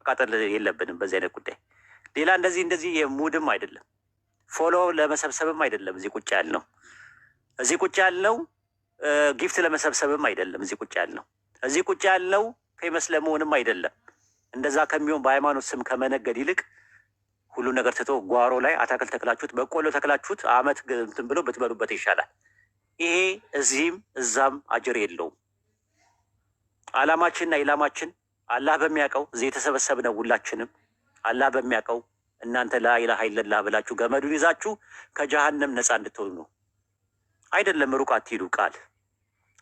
ማቃጠል የለብንም በዚህ አይነት ጉዳይ። ሌላ እንደዚህ እንደዚህ የ mood ም አይደለም፣ follow ለመሰብሰብም አይደለም እዚህ ቁጭ ያልነው። እዚህ ቁጭ ያልነው gift ለመሰብሰብም አይደለም። እዚህ ቁጭ ያልነው፣ እዚህ ቁጭ ያልነው famous ለመሆንም አይደለም። እንደዛ ከሚሆን በሃይማኖት ስም ከመነገድ ይልቅ ሁሉ ነገር ትቶ ጓሮ ላይ አታክልት ተክላችሁት፣ በቆሎ ተክላችሁት አመት እንትን ብሎ ብትበሉበት ይሻላል። ይሄ እዚህም እዛም አጅር የለውም። አላማችንና ኢላማችን አላህ በሚያውቀው፣ እዚህ የተሰበሰብነው ሁላችንም አላህ በሚያውቀው እናንተ ላኢላሃ ኢለላህ ብላችሁ ገመዱን ይዛችሁ ከጀሃነም ነፃ እንድትሆኑ ነው። አይደለም ሩቅ አትሂዱ። ቃል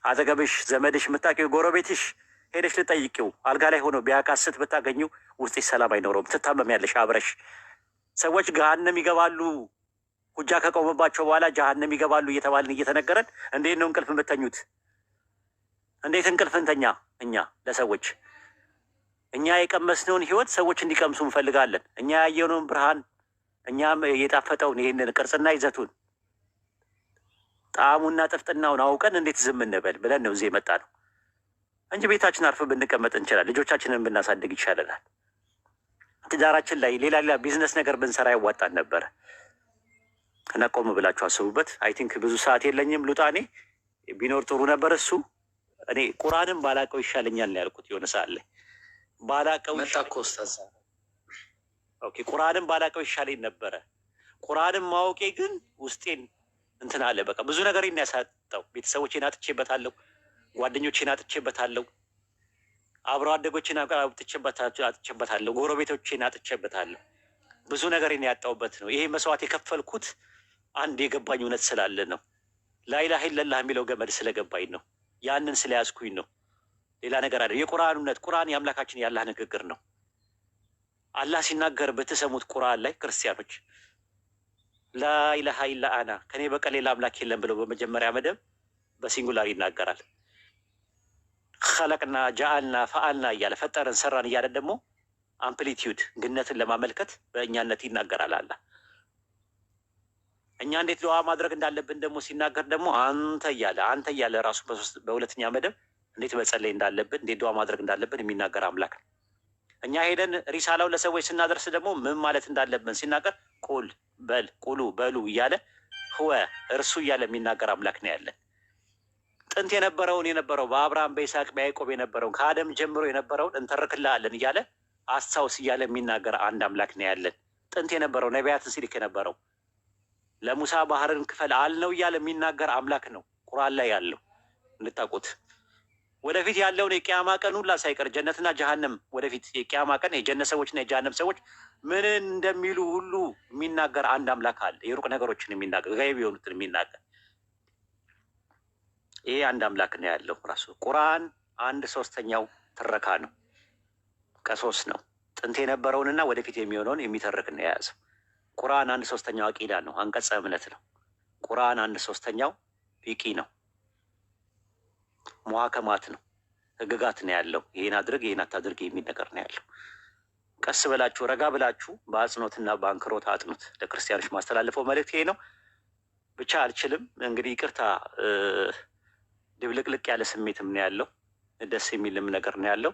አጠገብሽ ዘመድሽ የምታውቂው ጎረቤትሽ ሄደሽ ልጠይቂው አልጋ ላይ ሆኖ ቢያቃስት ብታገኙ ውስጥሽ ሰላም አይኖረውም። ትታመሚያለሽ አብረሽ። ሰዎች ገሃነም ይገባሉ፣ ሁጃ ከቆመባቸው በኋላ ጀሃነም ይገባሉ እየተባልን እየተነገረን እንዴት ነው እንቅልፍ የምተኙት? እንዴት እንቅልፍ እንተኛ? እኛ ለሰዎች እኛ የቀመስነውን ህይወት ሰዎች እንዲቀምሱ እንፈልጋለን። እኛ ያየነውን ብርሃን፣ እኛም የጣፈጠውን ይህንን ቅርጽና ይዘቱን ጣዕሙና ጥፍጥናውን አውቀን እንዴት ዝም እንበል ብለን ነው እዚህ የመጣ ነው እንጂ ቤታችን አርፈን ብንቀመጥ እንችላለን። ልጆቻችንን ብናሳድግ ይሻለናል። ትዳራችን ላይ ሌላ ሌላ ቢዝነስ ነገር ብንሰራ ያዋጣን ነበረ። እና ቆም ብላችሁ አስቡበት። I think ብዙ ሰዓት የለኝም፣ ልውጣ እኔ። ቢኖር ጥሩ ነበር እሱ። እኔ ቁርአንም ባላቀው ይሻለኛል ነው ያልኩት የሆነ ሰዓት ላይ፣ ባላቀው መጣ እኮ ኡስታዝ። Okay፣ ቁርአንም ባላቀው ይሻለኝ ነበረ። ቁርአንም ማወቄ ግን ውስጤን እንትን አለ። በቃ ብዙ ነገር ያሳጣው። ቤተሰቦቼን አጥቼበታለሁ፣ ጓደኞቼን አጥቼበታለሁ፣ አብሮ አደጎቼን አጥቼበታለሁ፣ ጎረቤቶቼን አጥቼበታለሁ። ብዙ ነገሬን ያጣሁበት ነው። ይሄ መስዋዕት የከፈልኩት አንድ የገባኝ እውነት ስላለ ነው። ላኢላሃ ኢለላህ የሚለው ገመድ ስለገባኝ ነው። ያንን ስለያዝኩኝ ነው። ሌላ ነገር አይደለም። የቁርአን እውነት፣ ቁርአን የአምላካችን የአላህ ንግግር ነው። አላህ ሲናገር ብትሰሙት ቁርአን ላይ፣ ክርስቲያኖች፣ ላኢላሃ ኢላ አና፣ ከኔ በቀር ሌላ አምላክ የለም ብለው በመጀመሪያ መደብ በ singular ይናገራል። ኸለቅና ጃአልና ፈአልና እያለ፣ ፈጠርን ሰራን እያለ ደግሞ amplitude ግነትን ለማመልከት በእኛነት ይናገራል አላህ። እኛ እንዴት ዱዓ ማድረግ እንዳለብን ደግሞ ሲናገር ደግሞ አንተ እያለ፣ አንተ እያለ ራሱ በሁለተኛ መደብ እንዴት መጸለይ እንዳለብን፣ እንዴት ዱዓ ማድረግ እንዳለብን የሚናገር አምላክ ነው። እኛ ሄደን ሪሳላው ለሰዎች ስናደርስ ደግሞ ምን ማለት እንዳለብን ሲናገር ቁል በል፣ ቁሉ በሉ እያለ፣ ህወ እርሱ እያለ የሚናገር አምላክ ነው ያለን። ጥንት የነበረውን፣ የነበረው በአብርሃም፣ በይስሐቅ፣ በያዕቆብ የነበረውን፣ ከአደም ጀምሮ የነበረውን እንተርክልሃለን እያለ፣ አስታውስ እያለ የሚናገር አንድ አምላክ ነው ያለን። ጥንት የነበረው ነቢያትን ሲልክ የነበረው፣ ለሙሳ ባህርን ክፈል አልነው እያለ የሚናገር አምላክ ነው ቁርአን ላይ ያለው እንድታውቁት። ወደፊት ያለውን የቅያማ ቀን ሁላ ሳይቀር፣ ጀነትና ጀሀነም፣ ወደፊት የቅያማ ቀን የጀነት ሰዎችና የጀሀነም ሰዎች ምን እንደሚሉ ሁሉ የሚናገር አንድ አምላክ አለ። የሩቅ ነገሮችን የሚናገር፣ ገይብ የሆኑትን የሚናገር ይሄ አንድ አምላክ ነው ያለው። ራሱ ቁርአን አንድ ሶስተኛው ትረካ ነው፣ ከሶስት ነው። ጥንት የነበረውንና ወደፊት የሚሆነውን የሚተርክ ነው የያዘው። ቁርአን አንድ ሶስተኛው አቂዳ ነው፣ አንቀጸ እምነት ነው። ቁርአን አንድ ሶስተኛው ፊቂ ነው፣ ሙሐከማት ነው፣ ህግጋት ነው ያለው። ይሄን አድርግ፣ ይሄን አታድርግ የሚል ነገር ነው ያለው። ቀስ ብላችሁ ረጋ ብላችሁ በአጽንኦትና በአንክሮት አጥኑት። ለክርስቲያኖች ማስተላልፈው መልእክት ይሄ ነው። ብቻ አልችልም እንግዲህ፣ ይቅርታ። ድብልቅልቅ ያለ ስሜትም ነው ያለው፣ ደስ የሚልም ነገር ነው ያለው።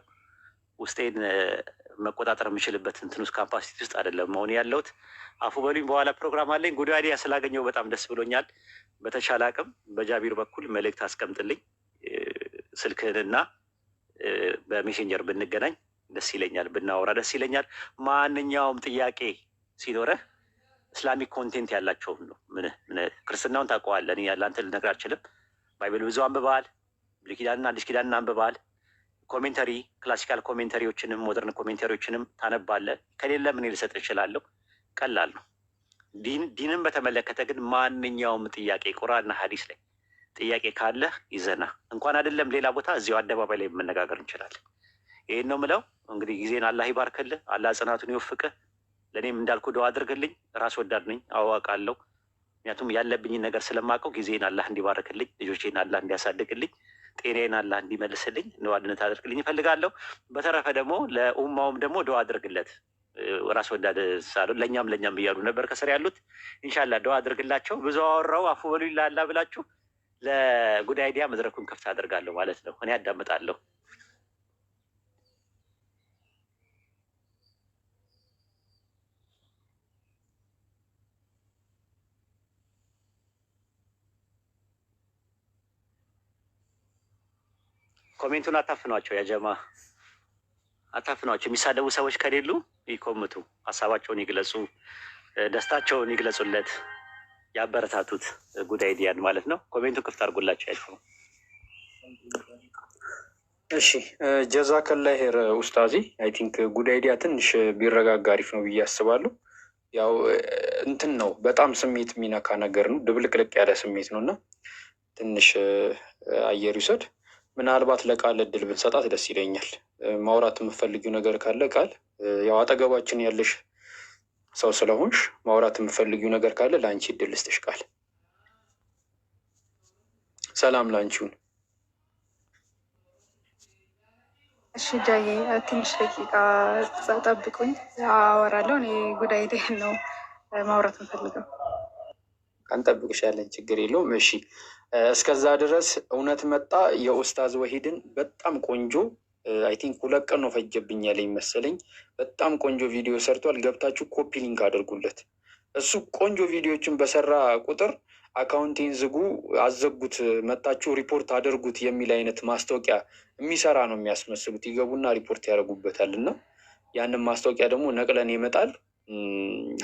ውስጤን መቆጣጠር የምችልበት እንትን ውስጥ፣ capacity ውስጥ አይደለም መሆን ያለሁት። አፉ በሉኝ። በኋላ ፕሮግራም አለኝ። Good Idea ስላገኘው በጣም ደስ ብሎኛል። በተቻለ አቅም በጃቢር በኩል መልእክት አስቀምጥልኝ ስልክህንና በ Messenger ብንገናኝ ደስ ይለኛል፣ ብናወራ ደስ ይለኛል። ማንኛውም ጥያቄ ሲኖረህ Islamic content ያላቸውም ነው። ምን ክርስትናውን ታውቀዋለህ፣ እኔ ለአንተ ልነግርህ አልችልም። Bible ብዙ አንብበሃል፣ ብሉይ ኪዳንና አዲስ ኪዳንን አንብበሃል። Commentary፣ classical commentary ዎችንም modern commentary ዎችንም ታነባለህ። ከሌለ ምን ልሰጥ እችላለሁ። ቀላል ነው። ዲንን በተመለከተ ግን ማንኛውም ጥያቄ ቁርአንና ሀዲስ ላይ ጥያቄ ካለህ ይዘና እንኳን አይደለም ሌላ ቦታ እዚሁ አደባባይ ላይ መነጋገር እንችላለን። ይህን ነው ምለው። እንግዲህ ጊዜን አላህ ይባርክልህ፣ አላህ ጽናቱን ይወፍቅህ። ለእኔም እንዳልኩ ዱዓ አድርግልኝ። ራስ ወዳድ ነኝ አዋቃለሁ። ምክንያቱም ያለብኝን ነገር ስለማውቀው ጊዜን አላህ እንዲባርክልኝ፣ ልጆቼን አላህ እንዲያሳድግልኝ፣ ጤናዬን አላህ እንዲመልስልኝ ዱዓ እንድታደርግልኝ እፈልጋለሁ። በተረፈ ደግሞ ለኡማውም ደግሞ ዱዓ አድርግለት። ራስ ወዳድ ሳሉ ለእኛም ለእኛም እያሉ ነበር ከስር ያሉት። ኢንሻላህ ዱዓ አድርግላቸው። ብዙ አወራው፣ አፉ በሉኝ ላላ ብላችሁ ለ Good Idea መድረኩን ክፍት አደርጋለሁ ማለት ነው። እኔ አዳምጣለሁ። Comment ኡን አታፍኗቸው፣ ያጀማ አታፍኗቸው። የሚሳደቡ ሰዎች ከሌሉ ይኮምቱ፣ ሀሳባቸውን ይግለጹ፣ ደስታቸውን ይግለጹለት፣ ያበረታቱት Good Idea ን ማለት ነው። Comment ኡን ክፍት አድርጉላቸው ያጅማ። እሺ፣ ጀዛከላ ኸይር ኡስታዚ። I think Good Idea ትንሽ ቢረጋጋ አሪፍ ነው ብዬ አስባለሁ። ያው እንትን ነው፣ በጣም ስሜት የሚነካ ነገር ነው፣ ድብልቅልቅ ያለ ስሜት ነው እና ትንሽ አየር ይውሰድ። ምናልባት ለቃል እድል ብንሰጣት ደስ ይለኛል። ማውራት የምትፈልጊው ነገር ካለ ቃል፣ ያው አጠገባችን ያለሽ ሰው ስለሆንሽ ማውራት የምትፈልጊው ነገር ካለ ለአንቺ እድል ልስጥሽ። ቃል፣ ሰላም ላንቺውን። እሺ ጃዬ፣ ትንሽ ደቂቃ ጠብቁኝ፣ አወራለሁ። እኔ Good Idea ን ነው ማውራት የምፈልገው። እንጠብቅሻለን፣ ችግር የለውም። እሺ፣ እስከዛ ድረስ እውነት መጣ የኡስታዝ ወሂድን በጣም ቆንጆ፣ I think 2 ቀን ነው ፈጀብኝ ያለኝ መሰለኝ። በጣም ቆንጆ ቪዲዮ ሰርቷል። ገብታችሁ copy link አድርጉለት። እሱ ቆንጆ ቪዲዮችን በሰራ ቁጥር አካውንቴን ዝጉ፣ አዘጉት፣ መጣችሁ ሪፖርት አድርጉት የሚል አይነት ማስታወቂያ የሚሰራ ነው የሚያስመስሉት። ይገቡና ሪፖርት ያደርጉበታል እና ያንን ማስታወቂያ ደግሞ ነቅለን ይመጣል።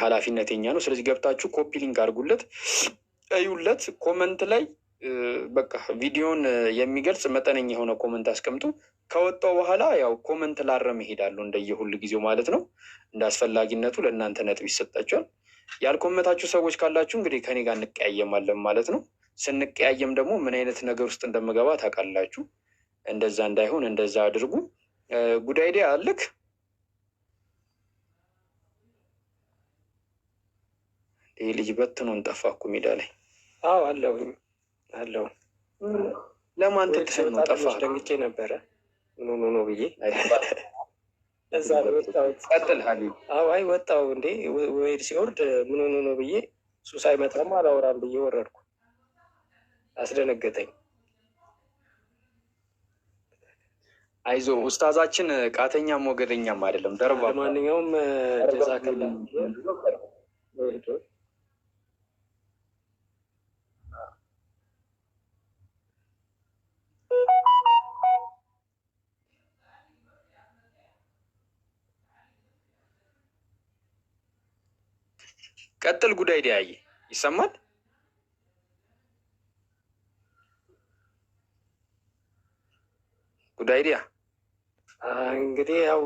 ኃላፊነት የኛ ነው። ስለዚህ ገብታችሁ copy link አድርጉለት፣ እዩለት። Comment ላይ በቃ ቪዲዮን የሚገልጽ መጠነኛ የሆነ comment አስቀምጡ። ከወጣው በኋላ ያው comment ላረም እሄዳለሁ እንደየሁል ጊዜው ማለት ነው። እንደ አስፈላጊነቱ ለእናንተ ነጥብ ይሰጣቸዋል። ያልኮመታችሁ ሰዎች ካላችሁ እንግዲህ ከኔ ጋር እንቀያየማለን ማለት ነው። ስንቀያየም ደግሞ ምን አይነት ነገር ውስጥ እንደምገባ ታውቃላችሁ። እንደዛ እንዳይሆን እንደዛ አድርጉ። Good Idea አልክ? ይህ ልጅ በትኖን ጠፋ እኮ ሜዳ ላይ። አዎ፣ አለሁኝ አለሁ። ለማን ትትህን ነው ጠፋ? ደንግጬ ነበረ፣ ምን ሆኖ ነው ብዬ እዛ ነው ወጣሁት። ቀጥል ሀቢብ። አዎ፣ አይ ወጣሁ እንዴ፣ ወይድ ሲወርድ ምን ሆኖ ነው ብዬ እሱ ሳይመጣም አላወራም ብዬ ወረድኩ። አስደነገጠኝ። አይዞ ኡስታዛችን ቃተኛም ሞገደኛም አይደለም። ደርባ ለማንኛውም ጀዛከላ። ቀጥል። Good Idea ይሰማል። Good Idea። እንግዲህ ያው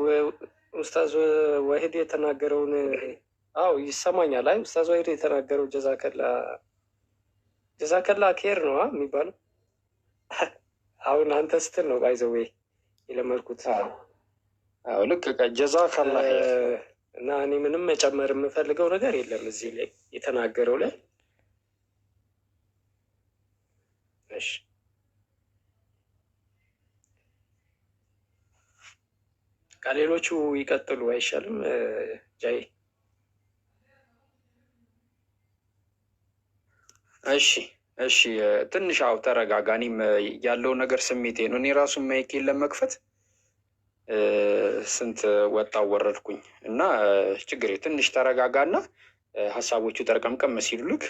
ኡስታዝ ወሂድ የተናገረውን፣ አው ይሰማኛል። አይ ኡስታዝ ወሂድ የተናገረው ጀዛከላ ጀዛከላ ኬር ነው የሚባለው። አሁን አንተ ስትል ነው by the way የለመድኩት። አዎ ልክ ጀዛከላ። እና እኔ ምንም መጨመር የምፈልገው ነገር የለም እዚህ ላይ የተናገረው ላይ። እሺ። ከሌሎቹ ይቀጥሉ አይሻልም? ጃይ። እሺ፣ ትንሽ አው ተረጋጋ። እኔም ያለው ነገር ስሜቴ ነው። እኔ ራሱ mic ኤን ለመክፈት ስንት ወጣ ወረድኩኝ እና ችግር ትንሽ ተረጋጋና ሀሳቦቹ ጠርቀምቀም ሲሉልክ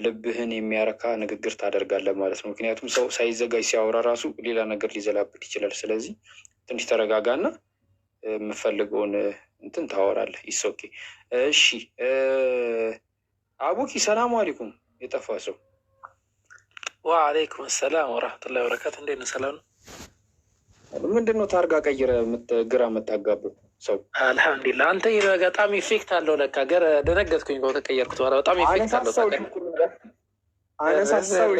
ልብህን የሚያረካ ንግግር ታደርጋለህ ማለት ነው። ምክንያቱም ሰው ሳይዘጋጅ ሲያወራ ራሱ ሌላ ነገር ሊዘላብድ ይችላል። ስለዚህ ትንሽ ተረጋጋና የምፈልገውን እንትን ታወራለህ። It's okay። እሺ አቡኪ፣ ሰላሙ አለይኩም። የጠፋ ሰው። ወአለይኩም ሰላም ወረሕመቱላሂ ወበረካቱ። እንዴት ነህ? ሰላም ነው? ምንድን ነው ታርጋ ቀይረ ግራ የምታጋባው ሰው? አልሐምዱሊላህ። አንተ በጣም effect አለው ለካ። ገር ደነገጥኩኝ እኮ ከቀየርኩት በኋላ በጣም effect አለው። አነሳሳው።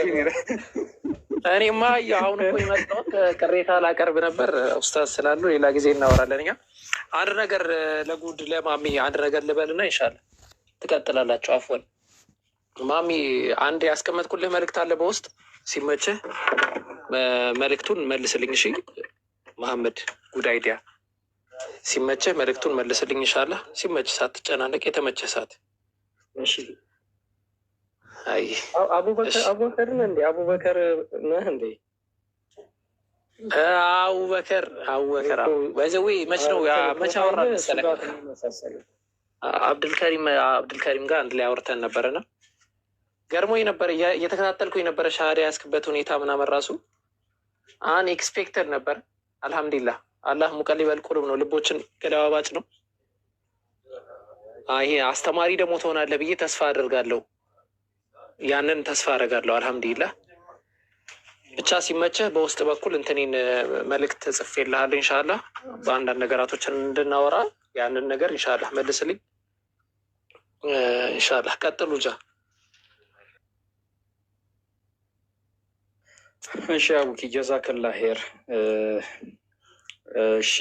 እኔማ አሁን እኮ የመጣሁት ቅሬታ ላቀርብ ነበር ኡስታዝ ስላሉ ሌላ ጊዜ እናወራለን። እኛ አንድ ነገር ለጉድ ለማሚ አንድ ነገር ልበልና ኢንሻላህ ትቀጥላላችሁ። አፍወን ማሚ፣ አንድ ያስቀመጥኩልህ መልእክት አለ በውስጥ፣ ሲመችህ መልእክቱን መልስልኝ። እሺ መሐመድ Good Idea፣ ሲመችህ መልእክቱን መልስልኝ ኢንሻላህ። ሲመችህ ሳትጨናነቅ የተመቸህ ሰዓት። እሺ። አይ። አቡበከር ነህ እንዴ? አቡበከር ነህ እንዴ? አቡበከር፣ አቡበከር by the way መች ነው መች አወራን መሰለህ? አብዱልከሪም አብዱልከሪም ጋር አንድ ላይ አውርተን ነበረና ገርሞኝ ነበር። እየተከታተልኩኝ ነበረ ሻሃዳ ያስክበት ሁኔታ ምናምን ራሱ። Unexpected ነበር። አልሐምዱሊላህ አላህ مقلب القلوب ነው፣ ልቦችን ገለባባጭ ነው። ይሄ አስተማሪ ደግሞ ትሆናለህ ብዬ ተስፋ አደርጋለሁ። ያንን ተስፋ አደርጋለሁ። አልሐምዱሊላህ ብቻ ሲመችህ በውስጥ በኩል እንትኔን መልእክት ጽፌልሃለሁ። ኢንሻአላህ በአንዳንድ ነገራቶችን እንድናወራ ያንን ነገር ኢንሻአላህ መልስልኝ። ኢንሻአላህ ቀጥሉ። ጃ እሺ አቡኪ ጀዛከላ ኸይር። እሺ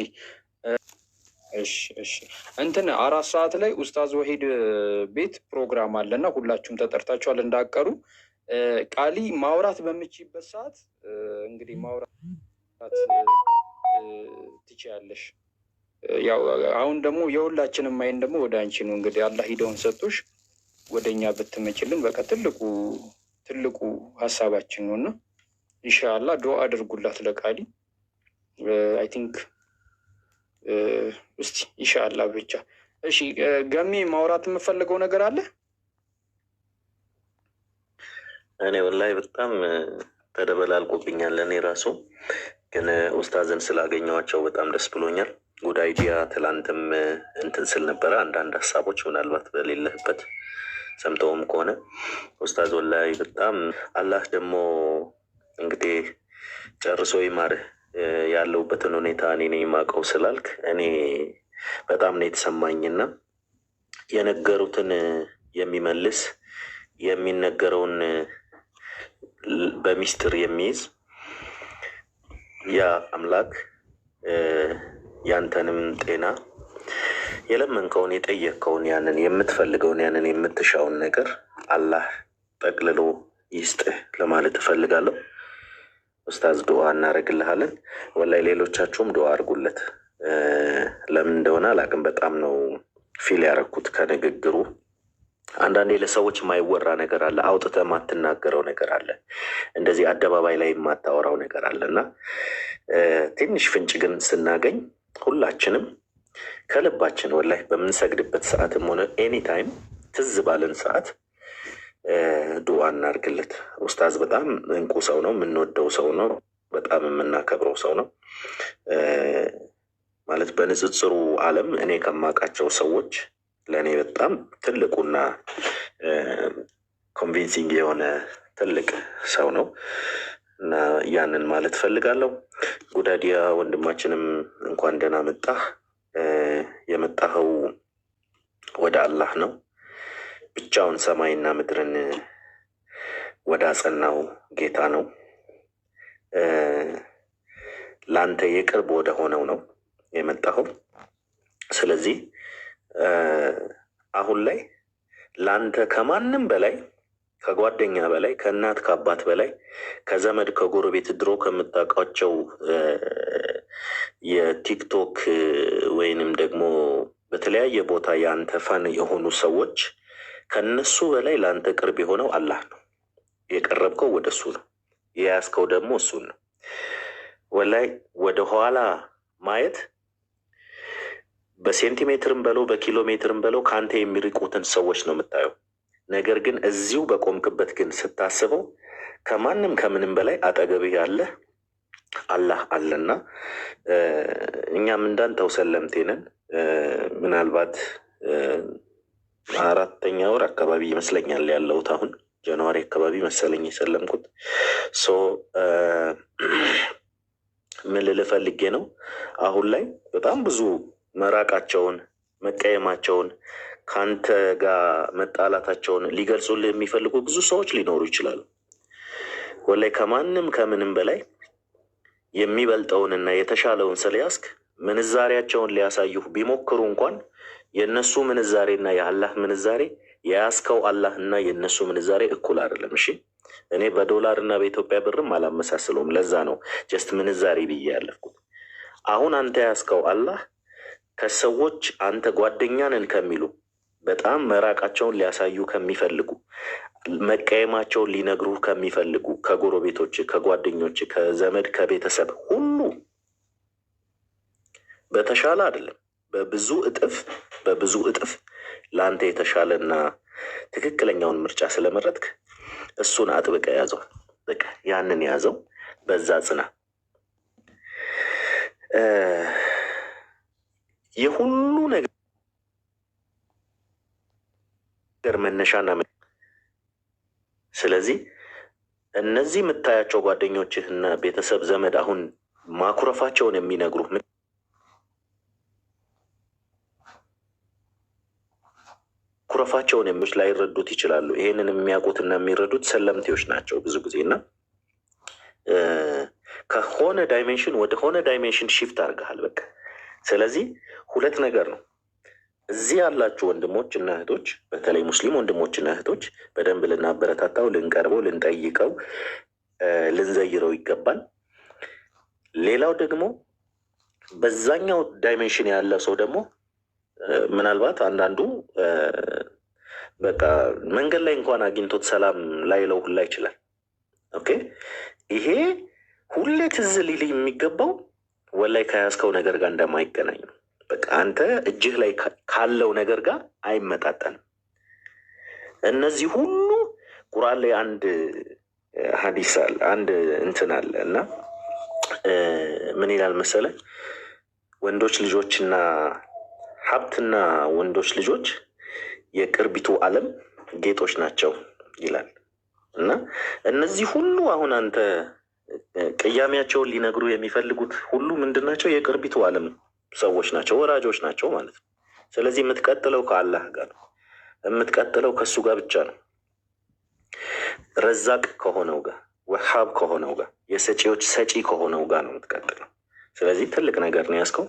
እሺ እሺ እንትን 4 ሰዓት ላይ ኡስታዝ ወሂድ ቤት ፕሮግራም አለና ሁላችሁም ተጠርታችኋል እንዳቀሩ። ቃሊ ማውራት በምችይበት ሰዓት እንግዲህ ማውራት ትችያለሽ። ያው አሁን ደግሞ የሁላችንም አይን ደግሞ ወደ አንቺ ነው። እንግዲህ አላህ ሂዳያውን ሰጥቶሽ ወደ እኛ ብትመችልን በቃ ትልቁ ትልቁ ሀሳባችን ነው እና ኢንሻአላህ ዱዓ አድርጉላት ለቃሊ። I think እስቲ ኢንሻአላህ ብቻ። እሺ ገሚ ማውራት የምፈልገው ነገር አለ? እኔ ወላሂ በጣም ተደበላልቆብኛል። እኔ ራሱ ግን ኡስታዝን ስላገኘኋቸው በጣም ደስ ብሎኛል። Good Idea ትላንትም እንትን ስል ነበረ አንዳንድ ሀሳቦች ምናልባት በሌለህበት ሰምተውም ከሆነ ኡስታዝ ወላሂ በጣም አላህ ደግሞ እንግዲህ ጨርሶ ይማርህ። ያለሁበትን ሁኔታ እኔ ነኝ የማውቀው ስላልክ እኔ በጣም ነው የተሰማኝና የነገሩትን የሚመልስ፣ የሚነገረውን በሚስጥር የሚይዝ ያ አምላክ ያንተንም ጤና፣ የለመንከውን፣ የጠየቅከውን፣ ያንን የምትፈልገውን፣ ያንን የምትሻውን ነገር አላህ ጠቅልሎ ይስጥህ ለማለት እፈልጋለሁ። ኡስታዝ ዱዓ እናደርግልሃለን። ወላሂ ሌሎቻችሁም ዱዓ አድርጉለት። ለምን እንደሆነ አላውቅም። በጣም ነው feel ያደረኩት ከንግግሩ። አንዳንዴ ለሰዎች የማይወራ ነገር አለ፣ አውጥተህ የማትናገረው ነገር አለ፣ እንደዚህ አደባባይ ላይ የማታወራው ነገር አለ እና ትንሽ ፍንጭ ግን ስናገኝ ሁላችንም ከልባችን ወላሂ በምንሰግድበት ሰዓትም ሆነ anytime ትዝ ባለን ሰዓት ዱዓ እናድርግለት። ኡስታዝ በጣም እንቁ ሰው ነው፣ የምንወደው ሰው ነው፣ በጣም የምናከብረው ሰው ነው። ማለት በንጽጽሩ ዓለም እኔ ከማውቃቸው ሰዎች ለእኔ በጣም ትልቁና convincing የሆነ ትልቅ ሰው ነው እና ያንን ማለት ፈልጋለሁ። Good Idea ወንድማችንም እንኳን ደህና መጣህ። የመጣኸው ወደ አላህ ነው። ብቻውን ሰማይና ምድርን ወደ አጸናው ጌታ ነው። ለአንተ የቅርብ ወደ ሆነው ነው የመጣኸው። ስለዚህ አሁን ላይ ለአንተ ከማንም በላይ፣ ከጓደኛ በላይ፣ ከእናት ከአባት በላይ፣ ከዘመድ ከጎረቤት፣ ድሮ ከምታውቃቸው የቲክቶክ ወይንም ደግሞ በተለያየ ቦታ የአንተ fan የሆኑ ሰዎች ከነሱ በላይ ለአንተ ቅርብ የሆነው አላህ ነው። የቀረብከው ወደ እሱ ነው። የያዝከው ደግሞ እሱን ነው። ወላይ ወደ ኋላ ማየት በሴንቲሜትርም በለው በኪሎ ሜትርም በለው ከአንተ የሚርቁትን ሰዎች ነው የምታየው። ነገር ግን እዚሁ በቆምክበት ግን ስታስበው ከማንም ከምንም በላይ አጠገብህ ያለ አላህ አለና እኛም እንዳንተው ሰለምቴ ነን። ምናልባት አራተኛ ወር አካባቢ ይመስለኛል ያለሁት፣ አሁን January አካባቢ መሰለኝ የሰለምኩት። So ምን ልልህ ፈልጌ ነው፣ አሁን ላይ በጣም ብዙ መራቃቸውን፣ መቀየማቸውን፣ ከአንተ ጋር መጣላታቸውን ሊገልጹልህ የሚፈልጉ ብዙ ሰዎች ሊኖሩ ይችላሉ። ወላይ ከማንም ከምንም በላይ የሚበልጠውንና የተሻለውን ስለያዝክ ምንዛሬያቸውን ሊያሳዩህ ቢሞክሩ እንኳን የእነሱ ምንዛሬና የአላህ ምንዛሬ፣ የያዝከው አላህ እና የእነሱ ምንዛሬ እኩል አይደለም። እሺ እኔ በዶላር እና በኢትዮጵያ ብርም አላመሳስለውም። ለዛ ነው just ምንዛሬ ብዬ ያለፍኩት። አሁን አንተ የያዝከው አላህ ከሰዎች አንተ ጓደኛ ነን ከሚሉ፣ በጣም መራቃቸውን ሊያሳዩ ከሚፈልጉ፣ መቀየማቸውን ሊነግሩ ከሚፈልጉ ከጎረቤቶች፣ ከጓደኞች፣ ከዘመድ፣ ከቤተሰብ ሁሉ በተሻለ አይደለም፣ በብዙ እጥፍ፣ በብዙ እጥፍ ለአንተ የተሻለና ትክክለኛውን ምርጫ ስለመረጥክ እሱን አጥብቀህ ያዘው። በቃ ያንን ያዘው፣ በዛ ጽና። የሁሉ ነገር መነሻና ስለዚህ እነዚህ የምታያቸው ጓደኞችህና ቤተሰብ ዘመድ አሁን ማኩረፋቸውን የሚነግሩ ኩረፋቸውን የሚች ላይረዱት ይችላሉ። ይሄንን የሚያውቁትና የሚረዱት ሰለምቴዎች ናቸው ብዙ ጊዜ እና ከሆነ dimension ወደ ሆነ dimension shift አድርገሃል። በቃ ስለዚህ ሁለት ነገር ነው። እዚህ ያላችሁ ወንድሞች እና እህቶች፣ በተለይ ሙስሊም ወንድሞች እና እህቶች በደንብ ልናበረታታው፣ ልንቀርበው፣ ልንጠይቀው፣ ልንዘይረው ይገባል። ሌላው ደግሞ በዛኛው dimension ያለ ሰው ደግሞ ምናልባት አንዳንዱ በቃ መንገድ ላይ እንኳን አግኝቶት ሰላም ላይለው ሁላ ይችላል። Okay፣ ይሄ ሁሌ ትዝ ሊል የሚገባው ወላይ ከያዝከው ነገር ጋር እንደማይገናኝ ነው። በቃ አንተ እጅህ ላይ ካለው ነገር ጋር አይመጣጠንም። እነዚህ ሁሉ ቁርአን ላይ አንድ ሀዲስ አለ፣ አንድ እንትን አለ እና ምን ይላል መሰለ፣ ወንዶች ልጆችና ሀብትና ወንዶች ልጆች የቅርቢቱ ዓለም ጌጦች ናቸው ይላል። እና እነዚህ ሁሉ አሁን አንተ ቅያሜያቸውን ሊነግሩ የሚፈልጉት ሁሉ ምንድን ናቸው? የቅርቢቱ ዓለም ሰዎች ናቸው፣ ወራጆች ናቸው ማለት ነው። ስለዚህ የምትቀጥለው ከአላህ ጋር ነው። የምትቀጥለው ከእሱ ጋር ብቻ ነው። ረዛቅ ከሆነው ጋር፣ ወሃብ ከሆነው ጋር፣ የሰጪዎች ሰጪ ከሆነው ጋር ነው የምትቀጥለው። ስለዚህ ትልቅ ነገር ነው ያዝከው።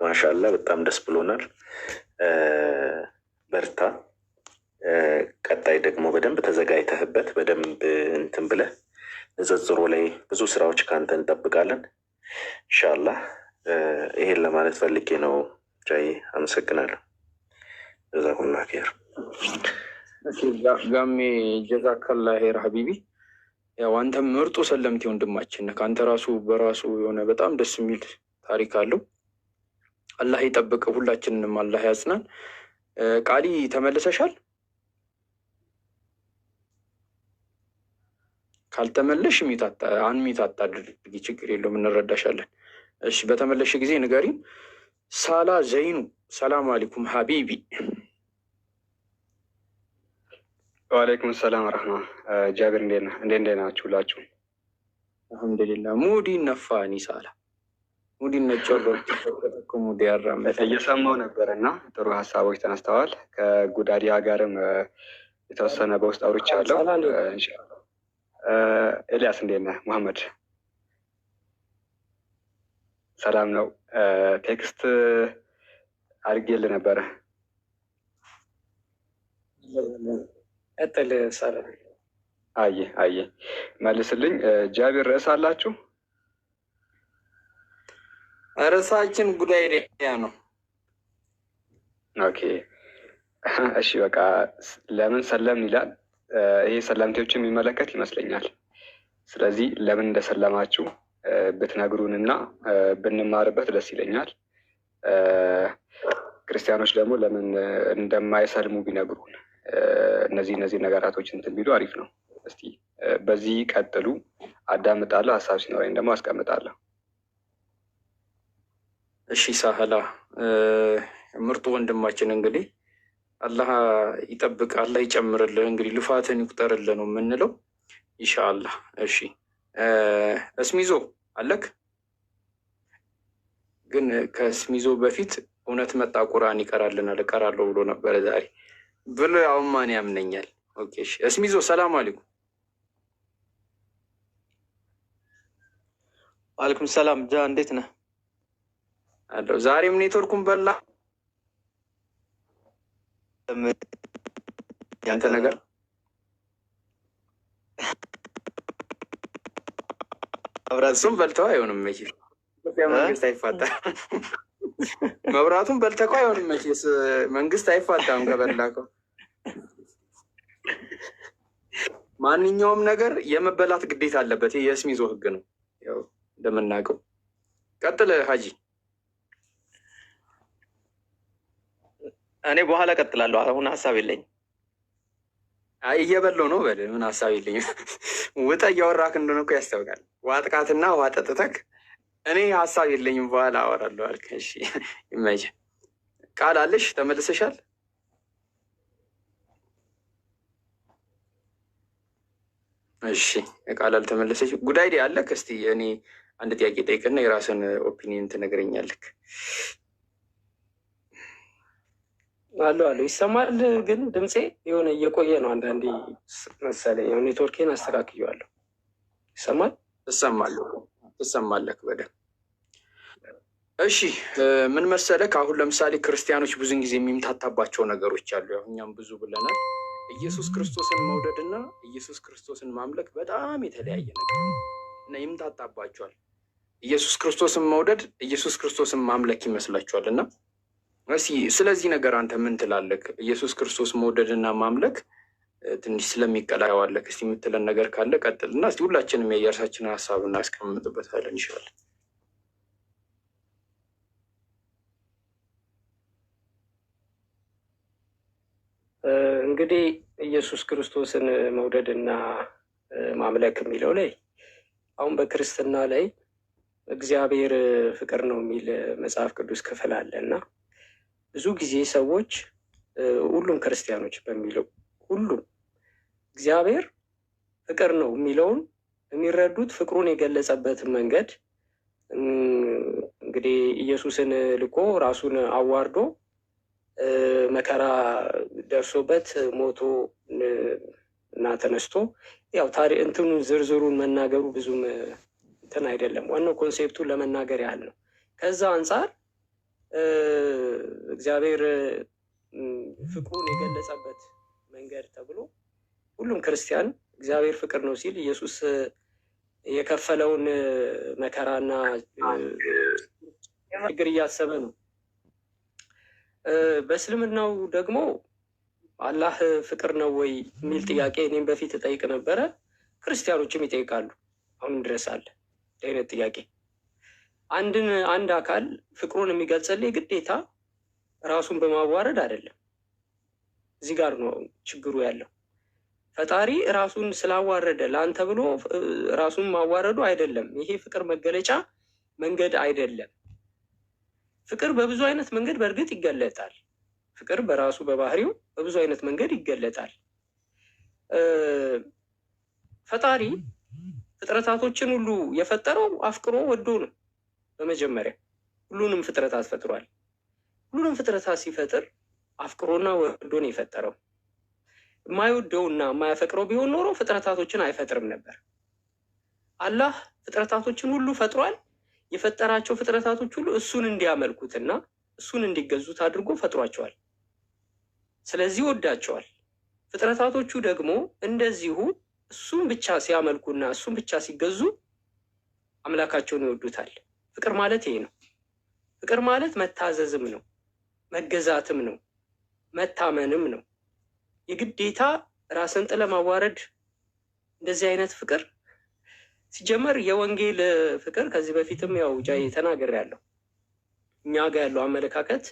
ማሻአላህ በጣም ደስ ብሎናል። በርታ። ቀጣይ ደግሞ በደንብ ተዘጋጅተህበት በደንብ እንትን ብለህ ንጽጽሩ ላይ ብዙ ስራዎች ከአንተ እንጠብቃለን ኢንሻአላህ። ይሄን ለማለት ፈልጌ ነው። ጃይ አመሰግናለሁ። ጀዛኩሙላህ ኸይር። ጋሜ ጀዛከላህ ኸይር ሀቢቢ። ያው አንተ ምርጡ ሰለምቴ ወንድማችን ነህ። ከአንተ ራሱ በራሱ የሆነ በጣም ደስ የሚል ታሪክ አለው። አላህ ይጠብቅ፣ ሁላችንንም አላህ ያጽናን። ቃሊ ተመልሰሻል? ካልተመለሽ አንሚት አታድርጊ፣ ችግር የለውም እንረዳሻለን። እሺ በተመለሽ ጊዜ ንገሪን። ሳላ ዘይኑ ሰላም አለይኩም ሀቢቢ። ወአለይኩም ሰላም ረህማ። ጃቢር እንዴት ነህ? እንዴት ናችሁ ሁላችሁ? አልሐምዱሊላህ። ሙዲ ነፋኒ ሳላ ሙዲ ነጮሎ ሙዲ ያራመ እየሰማው ነበር እና ጥሩ ሀሳቦች ተነስተዋል። ከጉዳዲያ ጋርም የተወሰነ በውስጥ አውርቻለሁ። ኤልያስ እንዴት ነህ? መሐመድ ሰላም ነው። Text አድርጌልህ ነበረ። ቀጥል ሳላ። አየ አየ መልስልኝ። ጃቢር ርዕስ አላችሁ? ርዕሳችን ጉዳይ ነው። Okay እሺ፣ በቃ ለምን ሰለምን ይላል። ይሄ ሰለምቴዎችን የሚመለከት ይመስለኛል። ስለዚህ ለምን እንደሰለማችሁ ብትነግሩንና ብንማርበት ደስ ይለኛል። ክርስቲያኖች ደግሞ ለምን እንደማይሰልሙ ቢነግሩን፣ እነዚህ ነገራቶች እንትን ቢሉ አሪፍ ነው። እስቲ በዚህ ቀጥሉ። አዳምጣለሁ፣ ሀሳብ ሲኖረኝ ደግሞ አስቀምጣለሁ። እሺ ሳህላ ምርጡ ወንድማችን እንግዲህ አላህ ይጠብቅ፣ አላህ ይጨምርልህ፣ እንግዲህ ልፋትን ይቁጠርልህ ነው የምንለው ኢንሻአላህ። እሺ እስሚዞ አለክ? ግን ከስሚዞ በፊት እውነት መጣ ቁርአን ይቀራልናል እቀራለሁ ብሎ ነበረ ዛሬ ብሎ አሁን ማን ያምነኛል? Okay እሺ እስሚዞ ሰላም አለይኩም። ዋአለይኩም ሰላም ጃ፣ እንዴት ነህ? አለው ዛሬም ኔትወርኩን በላ ያንተ ነገር እሱም በልተው አይሆንም መቼስ ኢትዮጵያ መንግስት አይፋታም። መብራቱን በልተህ አይሆንም መቼስ መንግስት አይፋታም ከበላከው። ማንኛውም ነገር የመበላት ግዴታ አለበት። ይህ የስሚዞ ህግ ነው ያው እንደምናውቀው። ቀጥል ሀጂ። እኔ በኋላ ቀጥላለሁ። አሁን ሀሳብ የለኝም። አይ እየበላሁ ነው በል። ምን ሀሳብ የለኝም። ውጠ እያወራክ እንደሆነ እኮ ያስታውቃል። ዋጥቃትና ውሃ ጠጥተክ እኔ ሀሳብ የለኝም፣ በኋላ አወራለሁ አልክ። እሺ ይመችህ። ቃል አለሽ? ተመልሰሻል? እሺ ቃል አልተመለሰች። ጉዳይ አለክ? እስቲ እኔ አንድ ጥያቄ ጠይቅና የራስን opinion ትነግረኛለክ። አሎ አሎ፣ ይሰማል? ግን ድምፄ የሆነ እየቆየ ነው አንዳንዴ መሰለኝ። ያው ኔትወርኬን አስተካክየዋለሁ። ይሰማል? ትሰማለህ ትሰማለህ በደንብ። እሺ ምን መሰለክ፣ አሁን ለምሳሌ ክርስቲያኖች ብዙን ጊዜ የሚምታታባቸው ነገሮች አሉ። ያው እኛም ብዙ ብለናል። ኢየሱስ ክርስቶስን መውደድና ኢየሱስ ክርስቶስን ማምለክ በጣም የተለያየ ነገር ነው እና ይምታታባቸዋል። ኢየሱስ ክርስቶስን መውደድ ኢየሱስ ክርስቶስን ማምለክ ይመስላቸዋል። እና እስኪ ስለዚህ ነገር አንተ ምን ትላለህ? ኢየሱስ ክርስቶስ መውደድና ማምለክ ትንሽ ስለሚቀላዋለክ እስኪ የምትለን ነገር ካለ ቀጥል እና እስኪ ሁላችንም የየራሳችንን ሀሳብ እናስቀምጥበታለን። ይሻላል። እንግዲህ ኢየሱስ ክርስቶስን መውደድ እና ማምለክ የሚለው ላይ፣ አሁን በክርስትና ላይ እግዚአብሔር ፍቅር ነው የሚል መጽሐፍ ቅዱስ ክፍል አለ። እና ብዙ ጊዜ ሰዎች፣ ሁሉም ክርስቲያኖች በሚለው፣ ሁሉም እግዚአብሔር ፍቅር ነው የሚለውን የሚረዱት ፍቅሩን የገለጸበትን መንገድ እንግዲህ ኢየሱስን ልኮ፣ ራሱን አዋርዶ፣ መከራ ደርሶበት፣ ሞቶ እና ተነስቶ፣ ያው ታሪ እንትኑን ዝርዝሩን መናገሩ ብዙም እንትን አይደለም። ዋናው concept ኡን ለመናገር ያህል ነው። ከዛ አንጻር እግዚአብሔር ፍቅሩን የገለጸበት መንገድ ተብሎ ሁሉም ክርስቲያን እግዚአብሔር ፍቅር ነው ሲል ኢየሱስ የከፈለውን መከራና ችግር እያሰበ ነው። በእስልምናው ደግሞ አላህ ፍቅር ነው ወይ የሚል ጥያቄ እኔም በፊት እጠይቅ ነበረ። ክርስቲያኖችም ይጠይቃሉ። አሁንም ድረስ አለ እንዲህ አይነት ጥያቄ። አንድ አካል ፍቅሩን የሚገልጽልህ ግዴታ ራሱን በማዋረድ አይደለም። እዚህ ጋር ነው ችግሩ ያለው። ፈጣሪ ራሱን ስላዋረደ ለአንተ ብሎ ራሱን ማዋረዱ አይደለም። ይሄ ፍቅር መገለጫ መንገድ አይደለም። ፍቅር በብዙ አይነት መንገድ በእርግጥ ይገለጣል። ፍቅር በራሱ በባህሪው በብዙ አይነት መንገድ ይገለጣል። ፈጣሪ ፍጥረታቶችን ሁሉ የፈጠረው አፍቅሮ ወዶ ነው። በመጀመሪያ ሁሉንም ፍጥረታት ፈጥሯል። ሁሉንም ፍጥረታት ሲፈጥር አፍቅሮና ወዶ ነው የፈጠረው። የማይወደውና የማያፈቅረው ቢሆን ኖሮ ፍጥረታቶችን አይፈጥርም ነበር። አላህ ፍጥረታቶችን ሁሉ ፈጥሯል። የፈጠራቸው ፍጥረታቶች ሁሉ እሱን እንዲያመልኩትና እሱን እንዲገዙት አድርጎ ፈጥሯቸዋል። ስለዚህ ወዳቸዋል። ፍጥረታቶቹ ደግሞ እንደዚሁ እሱን ብቻ ሲያመልኩና እሱን ብቻ ሲገዙ አምላካቸውን ይወዱታል። ፍቅር ማለት ይሄ ነው። ፍቅር ማለት መታዘዝም ነው፣ መገዛትም ነው፣ መታመንም ነው። የግዴታ ራስን ጥለ ማዋረድ እንደዚህ አይነት ፍቅር ሲጀመር የወንጌል ፍቅር ከዚህ በፊትም ያው ጃይ ተናግሬያለሁ። እኛ ጋ ያለው አመለካከት፣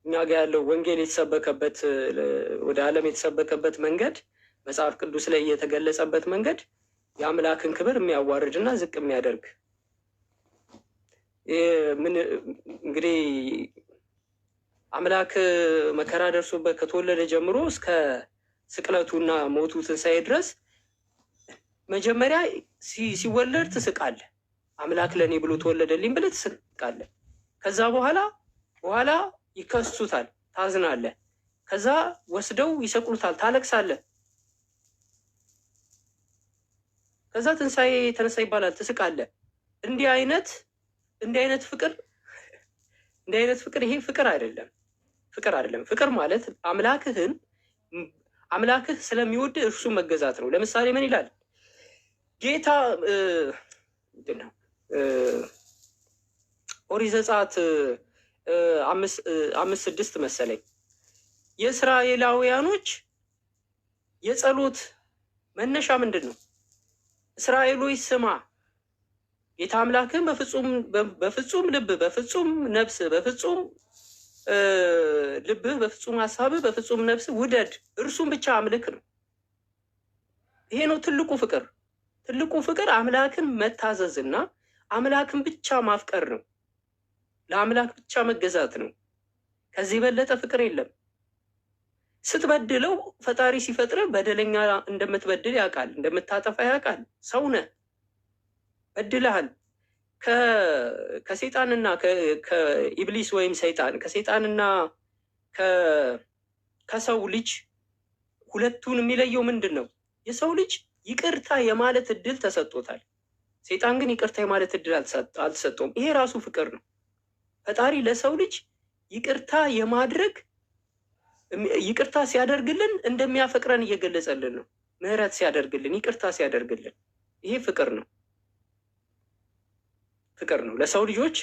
እኛ ጋ ያለው ወንጌል የተሰበከበት፣ ወደ ዓለም የተሰበከበት መንገድ፣ መጽሐፍ ቅዱስ ላይ የተገለጸበት መንገድ የአምላክን ክብር የሚያዋርድ እና ዝቅ የሚያደርግ፣ ምን እንግዲህ አምላክ መከራ ደርሶበት ከተወለደ ጀምሮ እስከ ስቅለቱና ሞቱ ትንሣኤ ድረስ፣ መጀመሪያ ሲወለድ ትስቃለህ። አምላክ ለእኔ ብሎ ተወለደልኝ ብለህ ትስቃለህ። ከዛ በኋላ ይከሱታል፣ ታዝናለህ። ከዛ ወስደው ይሰቅሉታል፣ ታለቅሳለህ። ከዛ ትንሣኤ ተነሳ ይባላል፣ ትስቃለህ። እንዲህ አይነት ፍቅር ይሄ ፍቅር አይደለም፣ ፍቅር አይደለም። ፍቅር ማለት አምላክህ ስለሚወድ እርሱ መገዛት ነው። ለምሳሌ ምን ይላል ጌታ? ምንድን ነው፣ ኦሪት ዘጸአት 5:6 መሰለኝ፣ የእስራኤላውያኖች የጸሎት መነሻ ምንድን ነው? እስራኤሎች ስማ፣ ጌታ አምላክህን በፍጹም ልብ፣ በፍጹም ነፍስ፣ በፍጹም ልብህ፣ በፍጹም ሀሳብህ፣ በፍጹም ነፍስህ ውደድ፣ እርሱን ብቻ አምልክ ነው። ይሄ ነው ትልቁ ፍቅር። ትልቁ ፍቅር አምላክን መታዘዝና አምላክን ብቻ ማፍቀር ነው። ለአምላክ ብቻ መገዛት ነው። ከዚህ የበለጠ ፍቅር የለም። ስትበድለው ፈጣሪ ሲፈጥር በደለኛ እንደምትበድል ያውቃል፣ እንደምታጠፋ ያውቃል። ሰው ነህ፣ በድለሃል። ከሰይጣንና ከኢብሊስ ወይም ሰይጣን ከሰይጣንና ከሰው ልጅ ሁለቱን የሚለየው ምንድን ነው? የሰው ልጅ ይቅርታ የማለት እድል ተሰጥቶታል። ሰይጣን ግን ይቅርታ የማለት እድል አልተሰጠውም። ይሄ ራሱ ፍቅር ነው። ፈጣሪ ለሰው ልጅ ይቅርታ የማድረግ ይቅርታ ሲያደርግልን እንደሚያፈቅረን እየገለጸልን ነው። ምህረት ሲያደርግልን፣ ይቅርታ ሲያደርግልን፣ ይሄ ፍቅር ነው። ፍቅር ነው። ለሰው ልጆች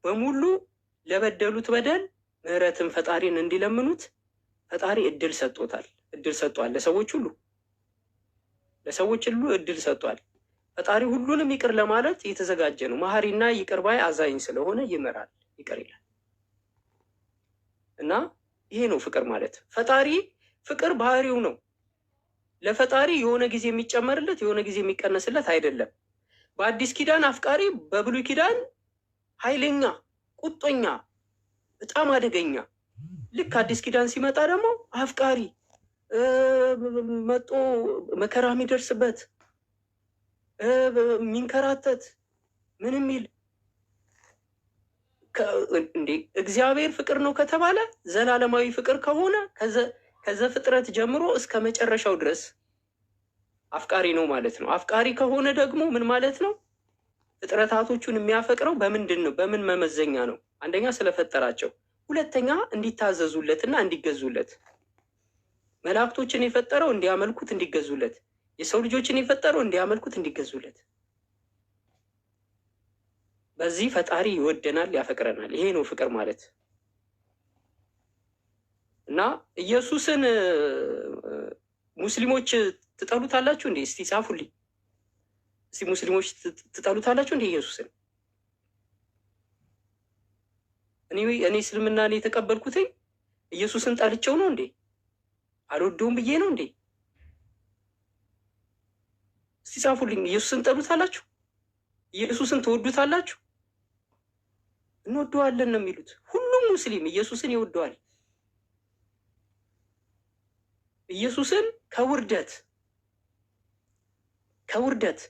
በሙሉ ለበደሉት በደል ምህረትን ፈጣሪን እንዲለምኑት ፈጣሪ እድል ሰጥቶታል። እድል ሰጥቷል። ለሰዎች ሁሉ ለሰዎች ሁሉ እድል ሰጥቷል። ፈጣሪ ሁሉንም ይቅር ለማለት የተዘጋጀ ነው። መሐሪና ይቅር ባይ አዛኝ ስለሆነ ይምራል፣ ይቅር ይላል እና ይሄ ነው ፍቅር ማለት። ፈጣሪ ፍቅር ባህሪው ነው። ለፈጣሪ የሆነ ጊዜ የሚጨመርለት የሆነ ጊዜ የሚቀነስለት አይደለም። በአዲስ ኪዳን አፍቃሪ፣ በብሉይ ኪዳን ኃይለኛ፣ ቁጦኛ፣ በጣም አደገኛ። ልክ አዲስ ኪዳን ሲመጣ ደግሞ አፍቃሪ መጦ መከራ የሚደርስበት የሚንከራተት ምን የሚል እንዴ! እግዚአብሔር ፍቅር ነው ከተባለ ዘላለማዊ ፍቅር ከሆነ ከዘፍጥረት ጀምሮ እስከ መጨረሻው ድረስ አፍቃሪ ነው ማለት ነው። አፍቃሪ ከሆነ ደግሞ ምን ማለት ነው? ፍጥረታቶቹን የሚያፈቅረው በምንድን ነው? በምን መመዘኛ ነው? አንደኛ ስለፈጠራቸው፣ ሁለተኛ እንዲታዘዙለትና እንዲገዙለት። መላእክቶችን የፈጠረው እንዲያመልኩት እንዲገዙለት፣ የሰው ልጆችን የፈጠረው እንዲያመልኩት እንዲገዙለት። በዚህ ፈጣሪ ይወደናል፣ ያፈቅረናል። ይሄ ነው ፍቅር ማለት። እና ኢየሱስን ሙስሊሞች ትጠሉታላችሁ እንዴ? እስቲ ጻፉልኝ። እስቲ ሙስሊሞች ትጠሉታላችሁ እንዴ ኢየሱስን? እኔ እስልምናን የተቀበልኩትኝ ኢየሱስን ጠልቼው ነው እንዴ? አልወደውም ብዬ ነው እንዴ? እስቲ ጻፉልኝ። ኢየሱስን ጠሉታላችሁ? ኢየሱስን ትወዱታላችሁ? እንወደዋለን ነው የሚሉት። ሁሉም ሙስሊም ኢየሱስን ይወደዋል። ኢየሱስን ከውርደት ከውርደት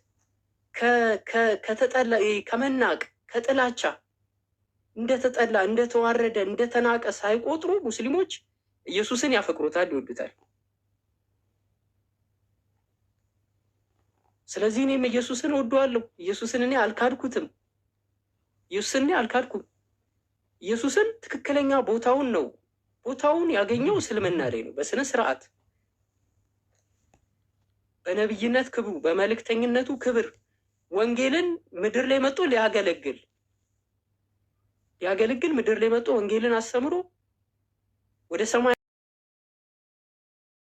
ከተጠላ ከመናቅ ከጥላቻ እንደተጠላ እንደተዋረደ እንደተናቀ ሳይቆጥሩ ሙስሊሞች ኢየሱስን ያፈቅሩታል፣ ይወዱታል። ስለዚህ እኔም ኢየሱስን እወደዋለሁ። ኢየሱስን እኔ አልካድኩትም። ኢየሱስን እኔ አልካድኩም። ኢየሱስን ትክክለኛ ቦታውን ነው ቦታውን ያገኘው እስልምና ላይ ነው። በስነ ስርዓት በነብይነት ክብሩ በመልእክተኝነቱ ክብር ወንጌልን ምድር ላይ መጥቶ ሊያገለግል ምድር ላይ መጥቶ ወንጌልን አስተምሮ ወደ ሰማይ